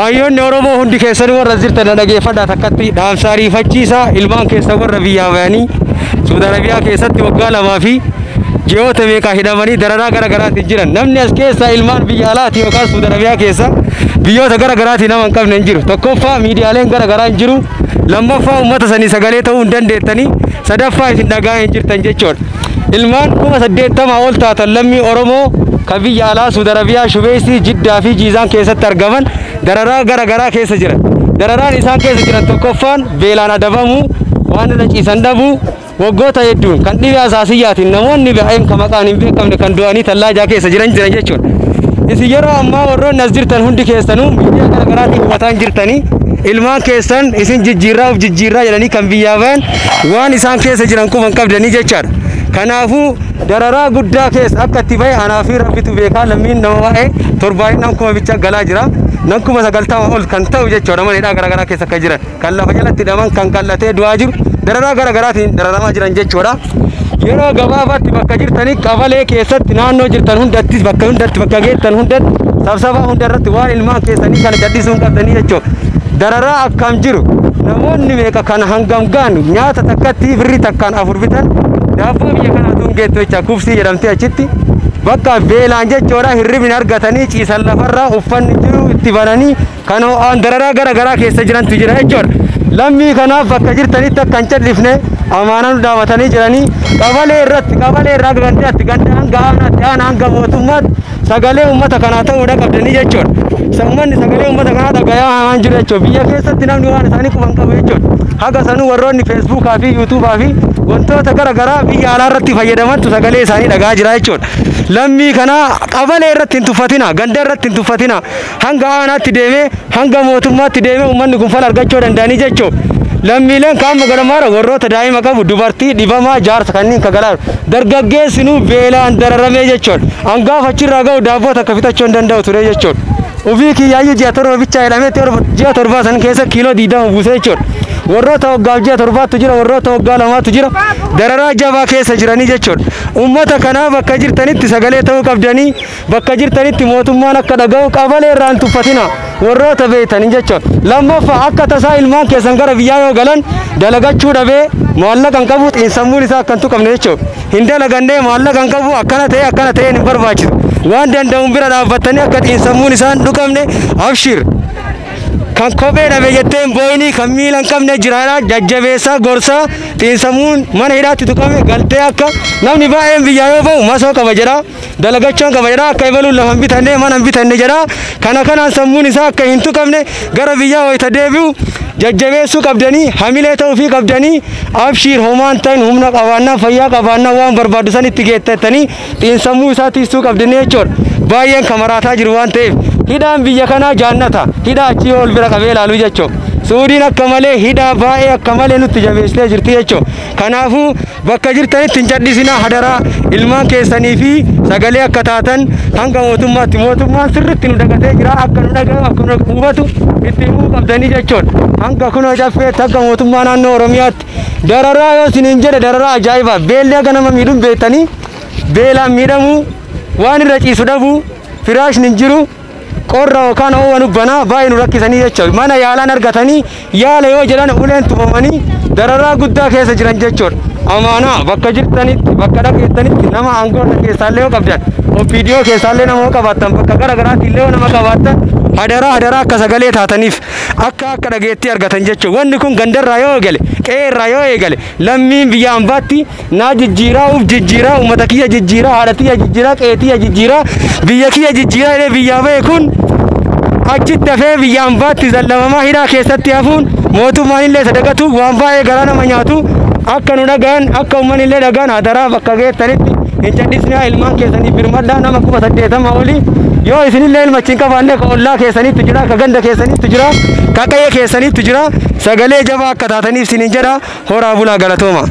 Hayyoonni Oromoo hundi keessanuu warra jirtan dhageeffadhaa takkatti dhaamsa ariifachiisaa ilmaan keessan warra biyyaa bayanii Suudi Arabiyaa keessatti waggaa 2 fi ji'oota meeqaa hidhamanii dararaa gara garaatiin jiran. Namni as keessa ilmaan biyya alaati yookaan Suudi Arabiyaa keessa biyyoota gara garaatiin nama hin qabne hin jiru. Tokkoffaa miidiyaaleen gara garaa hin jiru. Lammaffaa uummata sanii sagalee ta'uu hin dandeettanii. Sadaffaa isin dhagaa hin jirtan jechuudha. Ilmaan 80,000 ol taatan lammii Oromoo kan biyya alaa Suudi Arabiyaa Shubeesii, Jiddaa fi Jiizaan keessatti argaman dararaa gara garaa keessa jiran. Dararaan isaan keessa jiran tokkoffaan beelaan adabamuu, waan irra ciisan dhabuu, waggoota hedduun kan dhibee asaasiyyaatiin namoonni baay'een kan maqaan hin beekamne kan du'anii tallaajaa keessa jiran jechuudha. Isin yeroo ammaa warroonni as jirtan hundi keessanuu miidiyaa gara garaatiin hubataan jirtanii ilmaan keessan isin jijjiirraa of jijjiirraa jedhanii kan biyyaa bayan waan isaan keessa jiran quba hin qabdanii jechaadha. Kanaafuu dararaa guddaa keessa akka itti bahe anaa fi Rabbitu beekaa. Lammiin nama baay'ee torbaan kuma bicha galaa jira. Nan 90,000 ol kan ta'u jechuudha mana hidhaa garaagaraa keessa kan jiran kan lafa jalatti hidhaman kan qallatee du'aa jiru dararaa garaagaraatiin dararamaa jiran jechuudha. Yeroo gabaabaatti bakka jirtanii qabalee keessatti naannoo jirtan hundattis bakka hundatti bakka geettan hundatti sabsabaa hunda irratti waan ilmaan keessanii kana callisuu hin qabdanii jechuudha. Dararaa akkam jiru namoonni meeqa kan hangam gaan nyaata takkatti birrii takkaan 4 bitan daabboo biyya kanaatu hin geettu jecha kubsii jedhamtee achitti bakka beelaan jechuudha hirribni argatanii ciisan lafarraa uffanni jiru itti bananii kan ho'aan dararaa gara garaa keessa jirantu jira jechuudha. Lammii kanaaf bakka jirtanitti akka hin callifne amaanaa nu dhaabatanii jiranii qabalee irratti qabalee irraa gandaatti ganda hanga aanaatti aana hanga mootummaatti sagalee uummata kanaa ta'uudha qabdanii jechuudha. Uummanni sagalee uummata kanaa dhagayaa waan jiru jechuudha. Biyya keessatti namni waan isaanii quban qabu jechuudha. Haga sanuu warroonni feesbuukaa fi yuutuubaa fi wantoota gara garaa biyya alaa irratti fayyadamantu sagalee isaanii dhagaa jira jechuudha. Lammii kanaa qabalee irratti hin tuffatina, ganda irratti hin tuffatina. Hanga aanaatti deemee hanga mootummaatti deemee uummanni kun fala argachuu danda'anii jechuudha. Lammiileen qaama garamaara warroota daa'ima qabu dubartii dhibamaa jaarsa kanneen kagalaaru dargaggeessinuu beelaan dararamee jechuudha. Hangaaf achirraa ga'u daabboo takka fitachuu hin danda'u ture jechuudha. Ofii kiyyaayyuu ji'a 7 bichaa jedhamee ji'a 7 san keessa kiiloo 20 buusee jechuudha. Warroota waggaaf ji'a 7tu jira, warroota waggaa 2tu jira, dararaa jabaa keessa jiranii jechuudha. Uummata kanaa bakka jirtanitti sagalee ta'uu qabdanii bakka jirtanitti mootummaan akka dhaga'u qabalee irraa hin tuffatina warroota beektanii jechuudha. Lammaffaa akka tasaa ilmaan keessan gara biyyaa yoo galan dalagachuu dhabee maallaqa hin qabu xiinsammuun isaa akka hin tuqamne jechuudha. Hin dalagannee maallaqa hin qabu akkana ta'e hin barbaachisu. Waan danda'uun bira dhaabbatanii akka xiinsammuun isaa hin tuqamne abshir. Kan kophee dhabe jettee hin boo'inii kan miila hin qabne jiraadha jajjabeessaa gorsaa xiinsammuun mana hidhaatti tuqame galtee akka namni baay'een biyyaa yoo ba'u masoo qaba jedha dalagachuun qaba jedha akka ibaluun lafa hin bitanne mana hin bitanne jedha kana kanaan sammuun isaa akka hin tuqamne gara biyyaa wayita deebi'u jajjabeessuu qabdanii hamilee ta'uufii qabdanii abshiir homaan ta'in humna qabaannaa fayyaa qabaannaa waan barbaadu san itti geettatanii xiinsammuu isaa tiisuu qabdanii jechuudha. Baay'een kamaraataa jiru waan ta'eef hidhaan biyya kanaa jaannata hidhaa achii ol bira qabee ilaaluu jechuudha. Suudiin akka malee hidhaa baay'ee akka malee nutti jabeessitee jirti jechuudha. Kanaafuu bakka jirtanitti hin callisinaa hadaraa ilmaan keessanii fi sagalee akka taatan hanga mootummaatti mootummaan sirriitti nu dagatee jira akka nu dhaga'u akka nu hubatu itti himuu qabdanii jechuudha. Hanga kunoo caffeetti hanga mootummaa naannoo Oromiyaatti dararaa yoo isiniin jedhe dararaa ajaa'ibaa beelli akka nama miidhuun beektanii beelaan miidhamuu waan irra ciisu dhabuu firaashni hin jiru qorra yookaan ho'a nu banaa baay'ee nu rakkisanii jechuudha. Mana yaalaan argatanii yaala yoo jedhan uleen tufamanii dararaa guddaa keessa jiran jechuudha. Amaanaa bakka jirtanitti bakka dhageettanitti nama aangoorra keessaallee yoo qabdan OPDO keessaallee nama yoo qabaattan bakka gara garaatti illee yoo nama qabaattan hadaraa hadaraa akka sagalee taataniif akka akka dhageettii argatan jechuudha. Wanni kun gandarraa yoo eegale qe'eerraa yoo eegale lammiin biyya ambaatti naa jijjiiraa uf jijjiiraa uummata kiyya jijjiiraa haadha tiyya jijjiiraa qe'ee tiyya jijjiiraa biyya kiyya jijjiiraa jedhee biyyaa ba'e kun achitti hafee biyya ambaatti zallamamaa hidhaa keessatti hafuun mootummaan illee sadaqatu waan baay'ee garaa nama nyaatu akka nu dhaga'an akka uummanni illee dhaga'an hadaraa bakka geettanitti hin callisnaa ilmaan keessanii birmadhaa nama 80,000 olii yoo isinillee ilma achi hin qabaanne ka ollaa keessanitti jira ka ganda keessanitti jira ka qe'ee keessanitti jira sagalee jabaa akka taataniif isiniin jedha horaa bulaa galatooma.